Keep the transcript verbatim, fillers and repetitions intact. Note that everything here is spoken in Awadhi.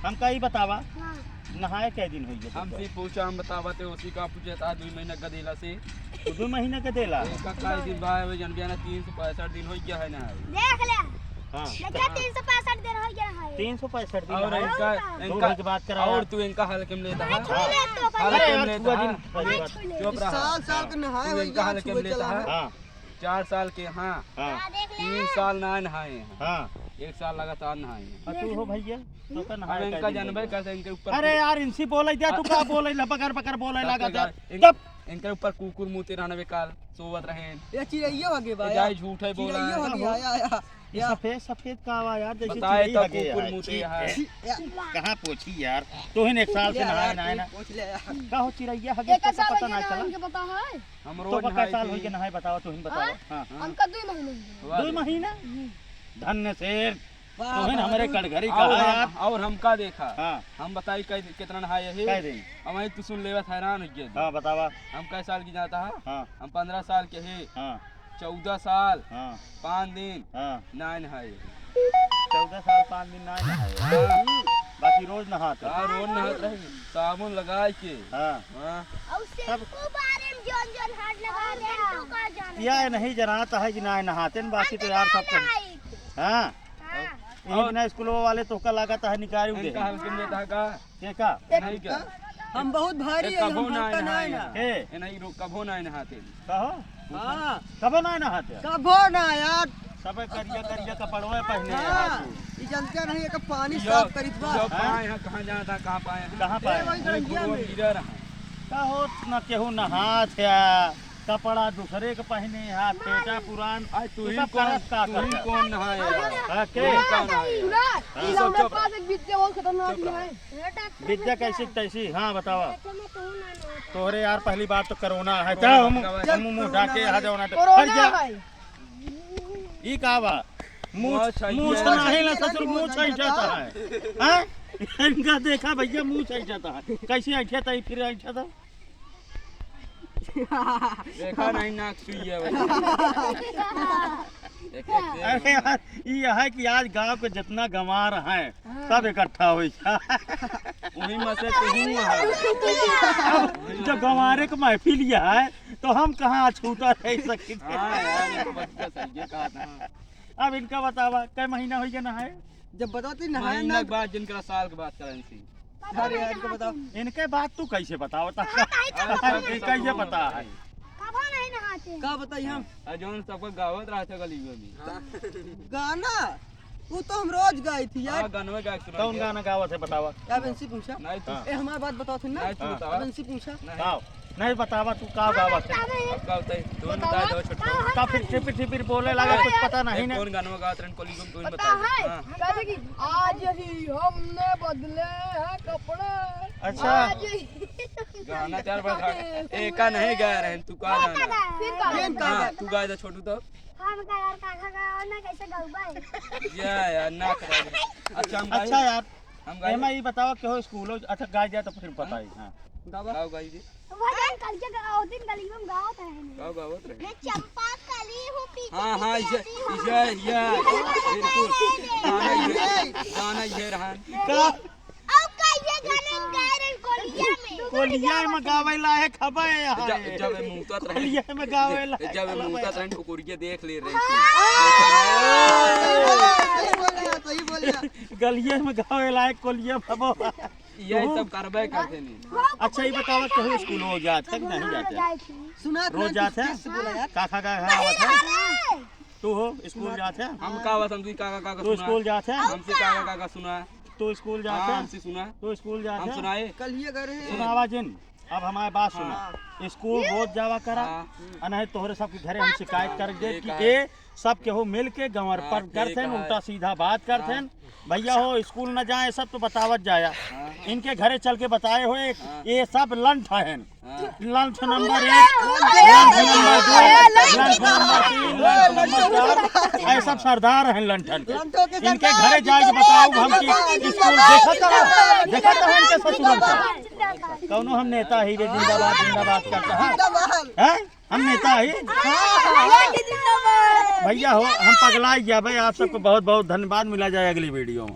हमका ई बतावा, हाँ। नहाए कै दिन होइ गया हमसे तुमका? पूछा, हम बतावत है, उसी का पूछे था, दुइ महीना का देला से। तो दुइ महीना का देला? एक का काई दिन भाई, वो जन बियाना तीन सौ पैंसठ दिन होइ गया है ना। देख ले। हाँ। देखा, तीन सौ पैंसठ दिन होइ गया है। तीन सौ पैंसठ दिन और है। इनका, और इनका, इनका बात करा और यार। तू इनका हल्के में लेता है। मैं छू ले तो हल्के अरे में यार, लेता छुआ है। दिन, अरे बात। चुप रहा। साल, साल के नहाए तू वही इनका हल्के में लेता है। हाँ। चार साल के, हाँ। हाँ। हाँ, देख ले। तीन साल ना नहाए हैं। हाँ। एक साल लगातार नहाए हैं। और तू हो भैया, तो का अब नहाए इनका का जानबे दिन करते, इनके ऊपर अरे कु- यार, इनसे बोले जा, तू का बोले ला, बकर बकर बोले तब लगा तो जा। यार, इन-, तब इनके ऊपर कुकुर मुते रहने बे काल, सोवत रहे। ये चिड़ैया हो गए बा ए, यार। जाए झूठ है बोला चिड़ैया हो है। गया, या, या, ये या। सफेद सफेद का आवा यार, जैसे बताए चिड़ैया तो हगे कुकुर है। मुते छी, है। छी, या। कहाँ पोछी यार, तू ही ने एक साल से या, नहाए या, ना है ना। पोछ ले यार। का हो चिड़ैया हगे, एक तो साल पता हो ना गया चला। उनके पता है। हम तो रोज पक्का नहाई साल थी। होई के नहाए, बतावा, तू ही बतावा। हाँ? हाँ। हाँ। हमका दुइ महीने हो गए। वाह। दुइ महीना? हम्म। धन्य सेठ, वाह, तू ही न हमरे बहादुर। कड़घरी और कहा हम, यार। और हमका देखा। हाँ। हम बताई कै, कितना नहाए है। कै दिन? हम आई तू सुन लेवा, हैरान हो गया। हाँ, बतावा। हम कै साल की जाता है? हाँ। हम पन्द्रह साल के है। हाँ। चौदह साल, हाँ। पाँच दिन, हाँ। नाय नहाए। चौदह साल पाँच दिन नाय नहाए। हाँ। बाकी रोज नहात रहे। हाँ, रोज नहात रहे। साबुन लगाए के। हाँ। हाँ। और शैम्पू बारे में जौन जौन हाथ लगा दे, तो का जाने। या नहीं जनात है कि नाय नहाते न, बाकी तो यार सब कुछ। हाँ। हाँ। यही बिना स्कूलों वाले तो का लागत है निकाल दे। इनका हल्के में था का? के का? नहीं क्या? हम बहुत भारी ए, है, कभो हम ना हल्का ना नहाए है। हैं। ए। ए, नहीं, रो-, कभो ना नहाते। कहो? हाँ। कभो ना नहाते? कभो ना यार। सबे करिया, करिया कपड़वा पहने हैं हाँ, हाथ में। ई जनते नहीं है कि पानी यो, साफ करित बा। यो हाँ? पाए हैं, कहाँ जाना था, कहाँ पाए हैं? कहाँ ए, पाए वही हैं? गरंगिया गुरुआ में। गिरा रहा। कहो, न केहू नहात है, कपड़ा दूसरे के पहने है, पेटा पुरान, आज तू तू ही सब कौन, करत का तू ही करत? कौन नहाए है? हाँ, के? तू ही कौन नहाए है? हाँ। ई लौंडे चुप। पास एक बिद्या बहुत खतरनाक चुप रह। है। विद्या कैसी तैसी, हाँ, बतावा। तोहरे यार पहली बार तो कोरोना है, कोरोना चल, हम, का बात? हम मुंह ढाके यहाँ जाओ ना तो। कोरोना हट जा। है। ई का बा? मुंह, मुंह छइठा। मुंह छना है ना ससुर, मुंह छइठा है। हैं? इनका देखा भैया, मुंह छइठा है। कैसे ऐठा था, फिर ऐठा था? देखा नहीं नाक सुइया भाई। देखे, देखे। अरे यार, ई है कि आज गांव के जितना गंवार हैं, हाँ। सब इकट्ठा होइ जा। वही में से तू हूँ वहाँ। अब जब गंवारे के महफिल ये है, तो हम कहाँ छूटा रह सके? हाँ यार, ये तो बात तो सही है, कहा था। अब इनका बतावा, कै महीना होइ गया नहाए? जब बताते नहाए महीना ना। के बाद जिनका साल के बात करें इनसे। अरे यार, इनका बताओ। इनके बात तू कैसे बताओ ता? हाँ, ताई तो अरे, कबो ये कैसे नहीं पता है? कबो नहीं नहाते। का बताई हम? अरे जौन सबको गावत रहते गली में भी। हाँ। गाना? वो तो हम रोज गाई थी यार। हाँ, गानवे गा के सुना कौन दिया। गाना गावत है बतावा? अब इनसे पूछा। नहीं, तू हाँ। ए, हमारी बात बताओ थे ना। नहीं, तू हाँ। बतावा। अब इनसे पूछा। नहीं। गाओ। नहीं बतावा, तू का गावत है? अब का बताई? तू बतावा। बता दो, छोटू। का फिर टिपिर टिपिर बोले लगा, कुछ पता नहीं ए, ना। कौन गानवा गावत रहन, कोली को, तू ही पता बता दे। है? हाँ। कहते कि आज ही हमने बदले हैं कपड़े। अच्छा। आज ही। गाना चार बार गा। ए, का नहीं गा रहे हैं, तू का गाना? फिर का? फिर का? हाँ, तू गा दे छोटू तो। हम का यार, काका का और ना कैसे गौबा है? या यार, ना करा दे। अच्छा, हम गाई? अच्छा यार, हम गाई? एमा ई बताओ कि हो स्कूल हो, अच्छा गाय जाए तो फिर बताई, हाँ। गावा। गाओ गाई दे। भजन करके गाओ, दिन गली में गाओ तो है नहीं। गाओ, गावत रहे। मैं चंपा कली हूँ, पीछे हाँ, हाँ, पीछे इसे, आती हूँ। इसे, इसे, बिल्कुल। गाना ये, गाना ये रहा। का? अब का ये गाना गा रहे हैं कोलिया में? कोलिया में गावे लायक हबे यहाँ। जब, जब ये मुतत रहे। कोलिया में गावे लायक जब ये हबे। मुतत रहे, ठुकुरिया देख ले रहे हाँ। थे। सही बोल रहा, सही बोल रहा। गलिया में गावे लायक कोलिया में हबो। यही तू? सब करबे करते नहीं। अच्छा, ये बतावा, केहू स्कूल हो जात है कि नहीं जात है? सुना रोज जात है? किस, किस बोला यार? काका का घर आवत है? तू हो, स्कूल जात है? हम का बस, हम तुझे काका, काका तू सुना। स्कूल जात है? हमसे काका, काका सुना। तू स्कूल जात हाँ, है? हमसे सुना। तू स्कूल जात हम है? सुनाए। कल ही अगर है। सुनावा जिन, अब हमारे बात सुना। हाँ। स्कूल रोज जावा करा, हाँ। आ नहीं तोहरे सबके घरे हम शिकायत कर दे ये कि कहा है। ए सब केहू मिल के गंवर हाँ, पर ठीक करथेन, है। उल्टा सीधा बात करथेन। हाँ। भैया हो, स्कूल न जाए, सब तो बतावत जाया। हाँ। इनके घरे चल के बताए हो, एक हाँ। ये सब लंठ हैं। हाँ। लंठ नंबर एक, लंठ नंबर दो, लंठ नंबर तीन, लंठ नंबर चार, ये सब सरदार हैं लंठन के। लंठों के इनके सरदार घरे जाके जिंदाबाद, बताओ हम कि जिंदाबाद, स्कूल जिंदाबाद, देखत हो, जिंदाबाद, देखत हो इनके ससुरन का। जिंदाबाद। कौनो हम नेता ही रे, जिंदाबाद, जिंदाबाद करता है। जिंदाबाद। हैं? हम नेता ही? हाँ, भैया हो, हम पगला गया भाई। आप सबको बहुत बहुत धन्यवाद, मिला जाए अगली वीडियो में।